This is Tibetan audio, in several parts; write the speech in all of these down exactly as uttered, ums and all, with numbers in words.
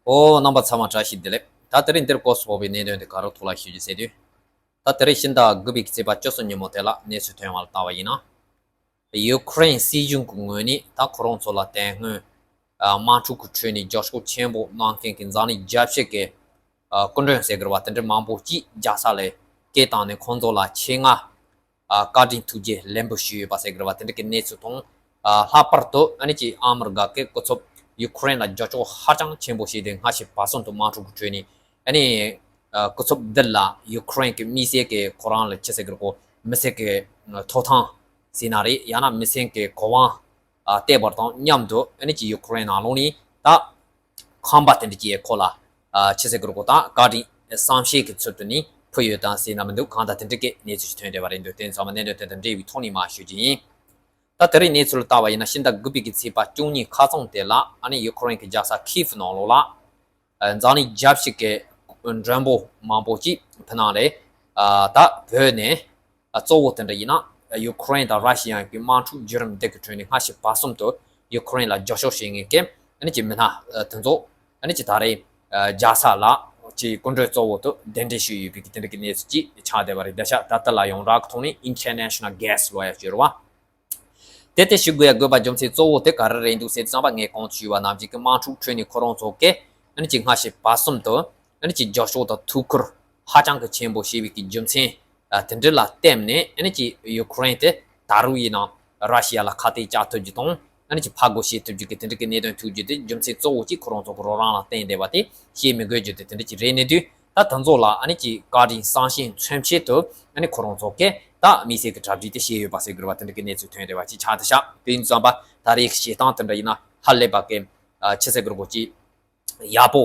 ཨོ། རྣམ་པ་ཚང་མ་བཀྲ་ཤིས་བདེ་ལེགས། ད་དེ་རིང་འདིར་སྐོར་སོགས་པའི་གནད་དོན་དེ་ག་རོ་ཐོག་ལ་ཞུ་རྒྱུ་ཟེར་དུས། ད་དེ་རིང་ཕྱི་ཟླ་དགུ་པའི་ཚེས་པ་བཅུ་གསུམ་ཉིན་མོ་དེ་ལ་གནས་ཚུལ་ཐོན་པ་ལ་ལྟ་བ་ཡིན་ན། ཡུ་ཁུ་རེན་སྲིད་གཞུང་གི་ངོས་ནས་ད་ཁོ་རང་ཚོ་ལ་དེ་སྔོན་དམག་འཁྲུག་གི་ཁྲོད་ནས་རྒྱབ་སྐྱོར་ཆེན་པོ་གནང་མཁན་གྱི་འཛམ་གླིང་རྒྱལ་སྤྱི་གི་སྐུ་མགྲོན་ཟེར་དགོས་པ་དེ་འདྲ་མང་པོ་ཅིག་རྒྱལ་ས་ལ་སྐད་བཏང་ནས་ཁོང་ཚོ་ལ་ཆེད་མངགས་ཨ། བཀའ་དྲིན་ཐུགས་རྗེ་ལེགས་འབུལ་ཞུས་ཡོད་པ་ཟེར་གྱི་རེད་བ། དེ་འདྲ་གི་གནས་ཚུལ་དང་། ཨ། ལྷག་པར་དུ་ཨ་ནི་ཅིག་ཨ་མི་རི་ཀ་གི་སྐུ་ཚབ་ཡུ་ཁུ་རེན་ལ་རྒྱབ་སྐྱོར་ཧ་ཅང་ཆེན་པོ་བྱས་ཏེ། སྔ་ཕྱི་བར་གསུམ་དུ་དམག་འཁྲུག་གི་ཁྲོད་ནས་ཨ་ནི། ཨ། སྐུ་ཚབ་འདི་ལ་ཡུ་ཁུ་རེན་གྱི་དམིགས་བསལ་གྱི་ཁོ་རང་ལ་ཅི་ཟེར་གྱི་རེད་གོ། མི་སེར་གྱི་ཐོབ་ཐང་ཟེར་ན་རེད། ཡང་ན་མི་སེར་གྱི་གོ་འཕང་ཨ། སྟེར་བ་དང་མཉམ་དུ་ཨ་ནི་ཅིག་ཡུ་ཁུ་རེན་ནང་ལོགས་ནས་ད་ཁང་པ་དེ་འདྲ་ཅིག་ཁོ་ལ་ཨ། ཅི་ཟེར་གྱི་རེད་གོ། ད་བཀའ་དྲིན་བསམ་ཤེས་ཀྱི་ཚུལ་དུ་ནི་ཕུལ་ཡོད་དམ་ཟེར་ན་མི་འདུག། གང་ལྟར་དེ་འདྲ་གི་གནས་ཚུལ་ཞིག་ཐོན་བསྡད་པ་རེད་འདུག། དེ་ཚང་མ་གནད་དོན་དེ་དང་འབྲེལ་བའི་ཐོག་ནས་མར་ཞུ་རྒྱུ་ཡིན། ད་དེ་རིང་གནས་ཚུལ་ལ་ལྟ་བ་ཡིན་ན། ཕྱི་ཟླ་དགུ་པའི་གི་ཚེས་པ་བཅུ་གཉིས་ཁ་སང་དེ་ལ་ཨ་ནི་ཡུ་ཁུ་རེན་གྱི་རྒྱལ་ས་ཁིབ་ནང་ལོགས་ལ། ཨ། འཛམ་གླིང་རྒྱལ་སྤྱི་གི་མགྲོན་པོ་མང་པོ་ཅིག་ཕུ་ནང་ལ་ཨ། ད་བོད་ནས་ཨ། གཙོ་བོ་དེ་འདྲ་ཡིན་ན་ཡུ་ཁུ་རེན་དང་ར་ཤི་ཡ་གི་དམག་འཁྲུག་བརྒྱུད་རིམ་འདི་གི་ཁྲོད་ནས་སྔ་ཕྱི་བར་གསུམ་དུ་ཡུ་ཁུ་རེན་ལ་རྒྱབ་སྐྱོར་བྱེད་མཁན་གྱི་ཨ་ནི་ཅིག་མི་སྣ་དེ་ཚོ་ཨ་ནི་ཅིག་ད་རེས་རྒྱལ་ས་ལ་ཅིག་སྐུ་མགྲོན་གཙོ་བོ་དུ་གདན་འདྲེན་ཞུས་ཡོད་པའི་གི་དེ་འདྲ་གི་གནས་ཚུལ་ཅིག་ཆགས་བསྡད་པ་རེད། ད་ཆ་ད་ལྟ་ལ་ཡོངས་གྲགས་ཀྱི་ཐོག་ནས་International Guest ལབ་ཡ་ཅིག་ཡོད་རེད་བ། དེ་ལྟར་ཞུ་དགོས་ཡ་དགོས་པ་རྒྱུ་མཚན་གཙོ་བོ་དེ་ག་རེ་རེད་འདུག་ཟེར་དུས་ཙམ་པ། ངས་གོང་དུ་ཞུས་པ་ནང་བཞིན་གྱི་དམག་འཁྲུག་ཁྲོད་ནས་ཁོ་རང་ཚོ་གིས་ཨ་ནི་ཅིག་སྔ་ཕྱི་བར་གསུམ་དུ་ཨ་ནི་ཅིག་རྒྱབ་སྐྱོར་དང་ཐུགས་ཁུར་ཧ་ཅང་གི་ཆེན་པོ་བྱས་པའི་གི་རྒྱུ་མཚན་ཨ། དེ་འདྲ་ལ་བརྟེན་ནས་ཨ་ནི་ཅིག་ཡུ་ཁུ་རེན་དེ་ད་རུང་ཡིན་ནའང་ར་ཤི་ཡ་ལ་ཁ་གཏད་བཅག་ཐུབ་རྒྱུ་དང་། ཨ་ནི་ཅིག་ཕར་རྒོལ་བྱེད་ཐུབ་རྒྱུ་གི་དེ་འདྲ་གི་གནད་དོན་ཐུག་རྒྱུ་དེ་རྒྱུ་མཚན་གཙོ་བོ་གཅིག་ཁོ་རང་ཚོ་གི་རོགས་རམ་ལ་བརྟེན་བསྡད་པ་དེ་བཤད་མི་དགོས་རྒྱུ་དེ་དེ་འདྲ་ཅིག་རེད། གནས་དུས་ད་དེ་ཚོ་ལ་ཨ་ནི་ཅིག་བཀའ་དྲིན་བསམ་ཤེས་མཚོན་ཆེད་དུ་ཨ་ནི་ཁོ་རང་ཚོ་གིས་ད་དམིགས་བསལ་གྱི་གྲ་སྒྲིག་དེ་བྱས་ཡོད་པ་ཟེར་དགོས་རེད་བ། དེ་འདྲ་གི་གནས་ཚུལ་ཐོན་བསྡད་པ་ཅིག་ཆགས་བསྡད་ཤག། དེ་ཡིན་དུས་ཙམ་པ་ད་རེས་ཀྱི་བྱེད་སྟངས་དེ་འདྲ་ཡིན་ན་ཧ་ལས་པ་གི་ཨ། ཅི་ཟེར་དགོས་རེད་གོ། ཅིག་ཡག་པོ།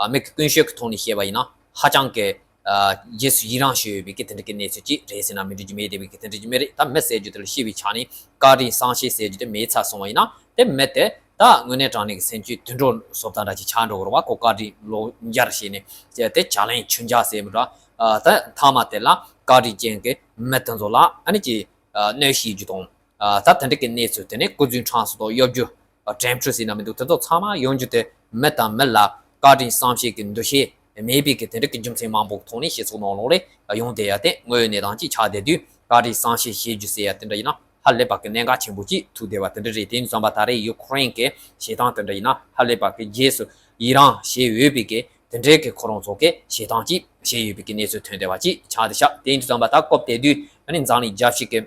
ཨ། མི་གི་ཀུན་སྤྱོད་ཀྱི་ཐོག་ནས་བཤད་པ་ཡིན་ན་ཧ་ཅང་གི་ཨ། རྗེས་སུ་ཡི་རང་བྱས་ཡོད་པའི་གི་དེ་འདྲ་གི་གནས་ཚུལ་ཅིག་རེད་ཟེར་ན་མི་འགྲིག་རྒྱུ་མེད། དེ་བས་གི་དེ་འགྲིག་རྒྱུ་མེད་རེད། ད་མི་ཟེར་རྒྱུ་དེ་ལ་བཤད་པའི་ཆ་ནས་བཀའ་དྲིན་བསམ་ཤེས་ཟེར་རྒྱུ་དེ་མེད་ཚར་སོང་བ་ཡིན་ན། དེ་མི་དེ་ད་དངོས་གནས་དྲང་གནས་ཀྱི་སེམས་ཅན་དུད་འགྲོ་བཟོ་ལྟ་འདྲ་ཅིག་ཆགས་འགྲོ་གི་རེད་བ། ཁོ་བཀའ་དྲིན་ལོག་འཇལ་བྱས་ནས་དེ་དེ་བྱ་ལན་ཆུད་འཇལ་ཟེར་མི་འདྲ། ཨ། ད་མཐའ་མ་དེ་ལ་བཀའ་དྲིན་ཅན་གྱི་མི་དེ་ཚོ་ལ་ཨ་ནི་ཅིག་ཨ། གནོད་བྱེད་རྒྱུ་དང་། ཨ། ད་དེ་འདྲ་གི་གནས་ཚུལ་དེ་ནས་སྐུ་རྫུན་ཁྲམ་གསུམ་དང་གཡོ་སྒྱུ། ཨ། དྲན་འཕྲུལ་ཟེར་ན་མི་འདུག། དེ་ཚོ་ཚང་མ་ཡོང་རྒྱུ་དེ་མི་དང་མི་ལ་བཀའ་དྲིན་བསམ་ཤེས་ཀྱི་འདུ་ཤེས་མེད་པའི་གི་དེ་འདྲ་གི་རྒྱུ་མཚན་མང་པོ་ཐོག་ནས་སྤྱི་ཚོགས་ནང་ལོགས་ལ་ཡོང་བསྡད་ཡ་དེ་དངོས་ཡོད་གནས་སྟངས་ཅིག་ཆགས་བསྡད་དུས། བཀའ་དྲིན་བསམ་ཤེས་བྱེད་རྒྱུ་ཟེར་ཡ་དེ་འདྲ་ཡིན་ན་ཧ་ལས་པ་གི་གནད་འགག་ཆེན་པོ་ཅིག་ཐུག་བསྡད་པ་དེ་འདྲ་རེད། དེ་ཡིན་དུས་ཙམ་པ་ད་རེས་ཡུ་ཁུ་རེན་གྱི་བྱེད་སྟངས་དེ་འདྲ་ཡིན་ན་ཧ་ལས་པ་གི་རྗེས་སུ་ཡི་རང་བྱས་ཡོད་པའི་གི་དེ་འདྲའི་གི་ཁོ་རང་ཚོ་གི་བྱེད་སྟངས་ཅིག་བྱས་ཡོད་པའི་གི་གནས་ཚུལ་ཐོན་བསྡད་པ་ཅིག་ཆགས་བསྡད་ཤག། དེ་ཡིན་དུས་ཙམ་པ་ད་སྐབས་དེ་དུས་ཨ་ནི་འཛམ་གླིང་རྒྱལ་སྤྱི་གི་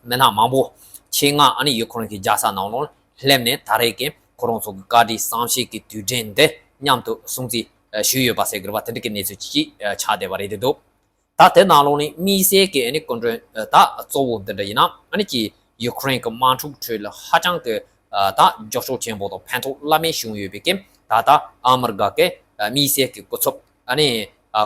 མི་སྣ་མང་པོ་ཆེད་མངགས་ཨ་ནི་ཡུ་ཁུ་རེན་གྱི་རྒྱལ་ས་ནང་ལོགས་སླེབས་ནས་ད་རེས་ཀྱི་ཁོ་རང་ཚོ་གི་བཀའ་དྲིན་བསམ་ཤེས་ཀྱི་དུས་དྲན་འདི་མཉམ་དུ་སྲུང་བརྩི་ཞུས་ཡོད་པ་ཟེར་དགོས་རེད་བ། དེ་འདྲ་གི་གནས་ཚུལ་ཅིག་ཆགས་བསྡད་པ་རེད་འདུག། ད་དེ་ནང་ལོགས་ནས་དམིགས་བསལ་གྱི་ཨ་ནི་སྐུ་མགྲོན་ད་གཙོ་བོ་འདི་འདྲ་ཡིན་ན་ཨ་ནི་ཀྱི་ཡུ་ཁུ་རེན་གྱི་དམག་འཁྲུག་ཁྲོད་ལ་ཧ་ཅང་གི་ད་རྒྱབ་སྐྱོར་ཆེན་པོ་དང་ཕན་ཐོགས་བླ་མེད་བྱུང་ཡོད་པའི་གི་ད་ལྟ་ཨ་མི་རི་ཀ་གི་དམིགས་བསལ་གྱི་སྐུ་ཚབ་ཨ་ནི་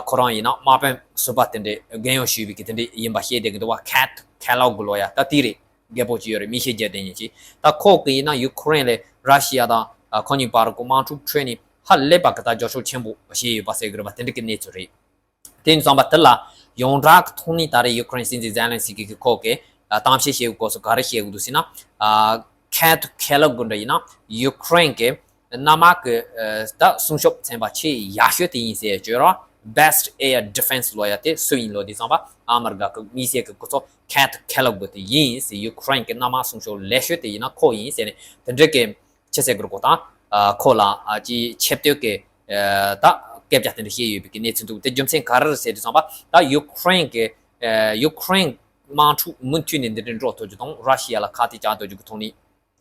ཁོ་རང་ཡིན་ན་དམག་དཔོན་ཟུར་པ་དེ་འདྲའི་རྒན་ཡོལ་ཞུས་པའི་གི་དེ་འདྲའི་ཡིན་པ་བཤད་བསྡད་ཀྱི་འདུག་བ། ཁེ་ཐི་ཁེ་ལོག་ལབ་ཡ་ད་དེ་རེད། རྒད་པོ་ཅིག་ཡོད་རེད། མི་ཤེས་རྒྱལ་དེ་ཉིད་ཀྱིས། ད་ཁོ་གི་ཡིན་ན་ཡུ་ཁུ་རེན་ལས་ར་ཤི་ཡ་དང་ཁོ་གཉིས་བར་གྱི་དམག་འཁྲུག་ཁྲོད་ནས་ཧ་ལས་པ་གི་ད་རྒྱབ་སྐྱོར་ཆེན་པོ་བྱས་ཡོད་པ་ཟེར་གི་རེད་པ། དེ་འདྲ་གི་གནས་ཚུལ་རེད། དེ་ཡིན་ཙང་པ་དེ་ལ་ཡོངས་གྲགས་ཀྱི་ཐོག་ནས་ད་རེས་ཡུ་ཁུ་རེན་སྲིད་འཛིན་ཛེ་ལན་སི་ཀི་གི་ཁོ་གི་གཏམ་བཤད་བྱེད་དགོས་སྐོར་སུ་ག་རེ་བཤད་དགོས་འདུག་ཟེར་ན། ཁེ་ཐི་ཁེ་ལོག་གི་འདྲ་ཡིན་ན་ཡུ་ཁུ་རེན་གི་གནམ་དམག་གི་ད་སྲུང་སྐྱོབ་ཚན་པ་ཆེས་ཡག་ཤོས་དེ་ཡིན་ཟེར་བརྗོད་རོགས། Best Air Defense ལབ་ཡ་དེ་སུ་ཡིན་ལབ་དུས་ཙང་པ་ཨ་མི་རི་ཀ་གི་དམིགས་བསལ་གི་སྐུ་ཚབ་ཁེ་ཐི་ཁེ་ལོག་གི་དེ་ཡིན་ཟེར། ཡུ་ཁུ་རེན་གི་གནམ་དམག་སྲུང་སྐྱོབ་ལེགས་ཤོས་དེ་ཡིན་ན་ཁོ་ཡིན་ཟེར་ནས་དེ་འདྲ་གི་ཅི་ཟེར་དགོས་རེད་གོ། ད་ཁོ་ལ་ཅིག་ཆེ་བསྟོད་ཀྱི་ད་སྐད་ཆ་དེ་འདྲ་བཤད་ཡོད་པའི་གི་གནས་ཚུལ་འདུག། དེ་རྒྱུ་མཚན་ག་རེ་རེད་ཟེར་དུས་ཙང་པ་ད་ཡུ་ཁུ་རེན་གི་ཡུ་ཁུ་རེན་དམག་འཁྲུག་མུ་མཐུད་ནས་འདི་འདྲ་འགྲོ་ཐུབ་རྒྱུ་དང་ར་ཤི་ཡ་ལ་ཁ་གཏད་བཅག་ཐུབ་རྒྱུ་གི་ཐོག་ནས་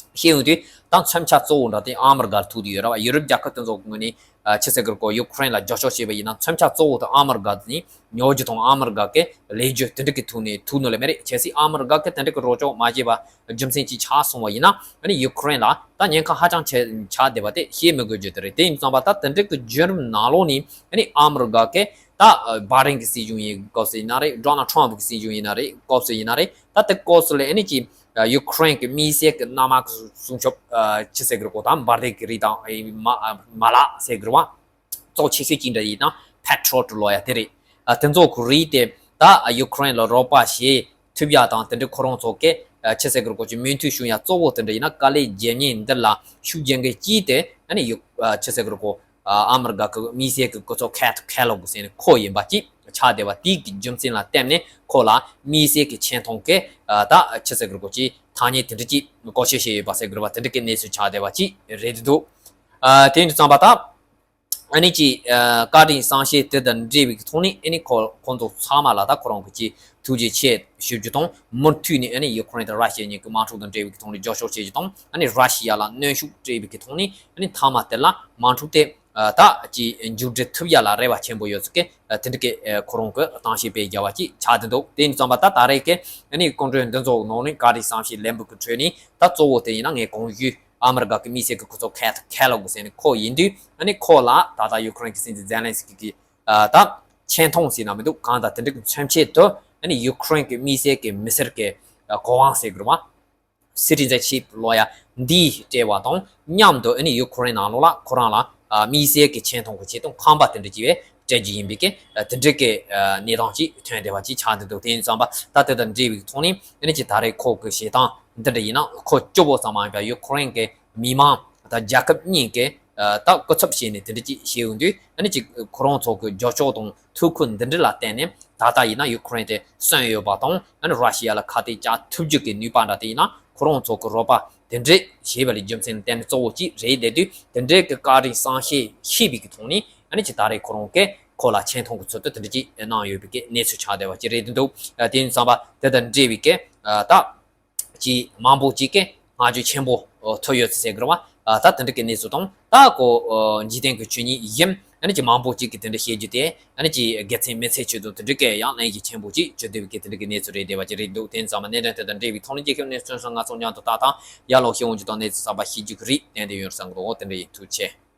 བཤད་ཡོང་དུས་ད་མཚོན་ཆ་གཙོ་བོ་འདྲ་དེ་ཨ་མི་རི་ཀར་ཐུག་དུས་ཡོད་རེད་བ། ཡུ་རོབ་རྒྱལ་ཁབ་དེ་ཚོ་གི་ངོས་ནས་ཨ་ཅི་ཟེར་དགོས་རེད་གོ། ཡུ་ཁུ་རེན་ལ་རྒྱབ་སྐྱོར་བྱས་པ་ཡིན་ན་མཚོན་ཆ་གཙོ་བོ་དེ་ཨ་མི་རི་ཀ་ནས་ཉོ་རྒྱུ་དང་ཨ་མི་རི་ཀ་གི་ལས་རྒྱུ་དེ་འདྲ་གི་ཐོག་ནས་ཐུག་ནོ་ལས་མེད་རེད། གལ་སྲིད་ཨ་མི་རི་ཀ་གི་དེ་འདྲ་གི་རོགས་སྐྱོར་མ་བྱས་པ་རྒྱུ་མཚན་ཅིག་ཆགས་སོང་བ་ཡིན་ན་ཨ་ནི་ཡུ་ཁུ་རེན་ལ་ད་ཉེན་ཁ་ཧ་ཅང་ཆེ་ཆགས་བསྡད་པ་དེ་བཤད་མི་དགོས་རྒྱུ་དེ་རེད། དེ་ཡིན་ཙང་པ་ད་དེ་འདྲ་གི་བརྒྱུད་རིམ་ནང་ལོགས་ནས་ཨ་ནི་ཨ་མི་རི་ཀ་གི་ད་བྷའི་ཌེན་གི་སྲིད་གཞུང་ཡིན་སྐབས་སུ་ཡིན་ན་རེད། ཌོ་ནལ་ཊམ་གི་སྲིད་གཞུང་ཡིན་ན་རེད། སྐབས་སུ་ཡིན་ན་རེད། ད་དེ་སྐབས་སུ་ལ་ཨ་ནི་ཅིག་ཡུ་ཁུ་རེན་གྱི་དམིགས་བསལ་གྱི་གནམ་དམག་གི་སྲུང་སྐྱོབ་ཅི་ཟེར་གི་རེད་གོ། ད་འབར་མདེལ་གྱི་རིགས་དང་མ་མ་ལག་ཟེར་གི་རེད་བ། གཙོ་ཆེ་ཤོས་ཅིག་འདྲ་ཡིན་ན་པེ་ཊི་རོ་ཊི་ལབ་ཡ་དེ་རེད། དེ་ཚོ་གི་རིགས་དེ་ད་ཡུ་ཁུ་རེན་ལ་རོགས་པ་བྱེད་ཐུབ་ཡ་དང་དེ་འདྲའི་ཁོ་རང་ཚོ་གི་ཅི་ཟེར་གི་རེད་གོ། ཅིག་མོས་མཐུན་བྱུང་ཡ་གཙོ་བོ་དེ་འདྲ་ཡིན་ན་དཀའ་ལས་བརྒྱབ་མཁན་འདི་ལ་ཤུགས་རྒྱབ་མཁན་གཅིག་དེ་ཨ་ནི་ཡུ་ཅི་ཟེར་གི་རེད་གོ། ཨ་མི་རི་ཀ་གི་དམིགས་བསལ་གྱི་སྐུ་ཚབ་ཁེ་ཐི་ཁེ་ལོག་ཟེར་ནས་ཁོ་ཡིན་པ་ཅིག་ཆགས་བསྡད་པ་དེའི་གི་རྒྱུ་མཚན་ལ་བརྟེན་ནས་ཁོ་ལ་དམིགས་བསལ་གྱི་ཆེ་མཐོང་གི་ཨ་ད་ཆི་ཟེར་དགོས་རེད། ཁོ་ཅིག་ཐ་སྙད་དེ་འདྲ་ཅིག་བཀོལ་སྤྱོད་བྱས་ཡོད་པ་ཟེར་དགོས་རེད་པ། དེ་འདྲ་གི་གནས་ཚུལ་ཆགས་བསྡད་པ་ཅིག་རེད་འདུག་ཨ་དེ་ཡིན་དུས་ཙམ་པ་ད། ཨ་ནི་ཅིག་ཨ་བཀའ་དྲིན་བསམ་ཤེས་དེ་དང་འབྲེལ་བའི་ཐོག་ནས་ཨ་ནི་ཁོ་ཁོང་ཚོ་ཚང་མ་ལ་ད་ཁོ་རང་གི་ཅིག་ཐུགས་རྗེ་ཆེ་ཞུ་རྒྱུ་དང་། མུ་མཐུད་ནས་ཨ་ནི་ཡུ་ཁུ་རེན་དང་ར་ཤི་ཡ་གཉིས་ཀྱི་དམག་འཁྲུག་དང་འབྲེལ་བའི་ཐོག་ནས་རྒྱབ་སྐྱོར་བྱེད་རྒྱུ་དང་། ཨ་ནི་ར་ཤི་ཡ་ལ་གནོན་ཤུགས་སྤྲད་པའི་ཐོག་ནས་ཨ་ནི་མཐའ་མ་དེ་ལ་དམག་འཁྲུག་དེ་ཨ་ད་ཅིག་མཇུག་སྒྲིལ་ཐུབ་ཡ་ལ་རེ་བ་ཆེན་པོ་ཡོད་ཚུལ་གྱི་ཨ་དེ་འདྲ་གི་ཨ་ཁོ་རང་གི་གཏམ་བཤད་སྤེལ་རྒྱག་པ་ཅིག་ཆགས་བསྡད་འདུག་དེ་ཡིན་དུས་ཙམ་པ་ད་ད་རེས་ཀྱི་ཨ་ནི་སྐུ་མགྲོན་འདི་ཚོ་ནང་ནས་བཀའ་དྲིན་བསམ་ཤེས་ལན་པོ་གི་ཁྲོད་ནས་ད་གཙོ་བོ་དེ་ཡིན་ན་ངས་གོང་ཞུས། ཨ་མི་རི་ཀ་གི་དམིགས་བསལ་གྱི་སྐུ་ཚབ་ཁེ་ཐི་ཁེ་ལོག་ཟེར་ནས་ཁོ་ཡིན་དུས། ཨ་ནི་ཁོ་ལ་ད་ལྟ་ཡུ་ཁུ་རེན་གྱི་སྲིད་འཛིན་ཛེ་ལན་སི་ཀི་གི་ཨ་ད་ཆེ་མཐོང་ཟེར་ན་མི་འདུག་གང་ལྟར་དེ་འདྲའི་མཚོན་ཆེད་དུ་ཨ་ནི་ཡུ་ཁུ་རེན་གྱི་དམིགས་བསལ་གྱི་མི་སེར་གྱི་ཨ་གོ་དབང་ཟེར་དགོས་རེད་པ། སི་ཊི་ཛེན་ཤིབ་ལོ་ཡ་འདི་སྤྲད་པ་དང་མཉམ་དུ་ཨ་ནི་ཡུ་ཁུ་རེན་ནང་ལོགས་ལ་ཁོ་རང་ལ་ཨ་དམིགས་བསལ་གྱི་ཆེ་མཐོང་གི་ཆེད་དུ་ཁང་པ་དེ་འདྲ་ཅིག་བས་སྤྲད་རྒྱུ་ཡིན་པའི་གི་ཨ་དེ་འདྲའི་གི་ཨ་གནས་སྟངས་ཅིག་ཐོན་བསྡད་པ་ཅིག་ཆགས་བསྡད་འདུག་དེ་ཡིན་ཙམ་པ་ད་དེ་དང་འབྲེལ་བའི་ཐོག་ནས་ཨ་ནི་ཅིག་ད་རེས་ཁོ་གི་བྱེད་སྟངས་འདི་འདྲ་ཡིན་ན། ཁོ་གཅིག་པོ་ཙམ་མ་ཡིན་པར་ཡུ་ཁུ་རེན་གྱི་མི་མང་དང་རྒྱལ་ཁབ་གཉིས་ཀྱི་ཨ་ད་སྐུ་ཚབ་བྱས་ནས་དེ་འདྲ་ཅིག་བྱས་ཡོང་དུས། ཨ་ནི་ཅིག་ཁོ་རང་ཚོ་གི་རྒྱབ་སྐྱོར་དང་ཐུགས་ཁུར་འདི་འདྲ་ལ་བརྟེན་ནས་ད་ལྟ་ཡིན་ན་ཡུ་ཁུ་རེན་དེ་གསོན་ཡོད་པ་དང་། ཨ་ནི་ར་ཤི་ཡ་ལ་ཁ་གཏད་བཅག་ཐུབ་རྒྱུ་གི་ནུས་པ་འདྲ་དེ་ཡིན་ན་ཁོ་རང་ཚོ་གི་རོགས་པ་དེ་འདྲས་བྱས་པ་ལས་རྒྱུ་མཚན་གཏན་ནས་གཙོ་བོ་ཅིག་རེད། དེ་དུས་དེ་འདྲས་ཀྱི་བཀའ་དྲིན་བསམ་ཤེས་ཤེས་པའི་གི་ཐོག་ནས། ཨ་ནི་ཅིག་ད་རེས་ཁོ་རང་གིས་ཁོ་ལ་ཆེ་མཐོང་གི་ཚུལ་དུ་དེ་འདྲ་ཅིག་གནང་ཡོད་པའི་གི་གནས་ཚུལ་ཆགས་བསྡད་པ་ཅིག་རེད་འདུག་ཨ་དེ་ཡིན་ཙམ་པ་དེ་དང་འབྲེལ་བའི་གི་ཨ་ད་ཅིག་མང་པོ་ཅིག་གིས་བསྔགས་བརྗོད་ཆེན་པོ་ཨ་ཐོབ་ཡོད་ཚུལ་ཟེར་དགོས་རེད་པ། ཨ་ད་དེ་འདྲ་གི་གནས་ཚུལ་དང་། ད་ཁོ་ཨ་འཇིག་རྟེན་གྱི་ཆོས་ཉིད་ཡིན། ཨ་ནི་ཅིག་མང་པོ་ཅིག་གིས་དེ་འདྲ་བཤད་རྒྱུ་དེ། ཨ་ནི་ཅིག་དགེ་མཚན་མི་ཚེ་ཆེད་དུ་དེ་འདྲ་གི་ཡང་ལན་གྱི་ཆེན་པོ་ཅིག་བརྗོད་བསྡད་པའི་གི་དེ་འདྲ་གི་གནས་ཚུལ་རེད་བསྡད་པ་ཅིག་རེད་འདུག་དེ་ཡིན་ཙམ་པ་གནད་དོན་དེ་དང་འབྲེལ་བའི་ཐོག་ནས་རྒྱལ་ཁབ་གནས་ཚུལ་སོན་སོང་ང་ཚོ་མཉམ་དུ་ལྟ་དང་། ཡར་ལོག་ཤེས་ཡོང་རྒྱུ་དང་གནས་ཚུལ་གསར་པ་ཤེས་རྒྱུ་གི་རེད། ཏན་ཏན་ཡོད་བསམ་གི་འདུག་འོ་དེ་འདྲ་ཡིན། ཐུགས་རྗེ་ཆེ།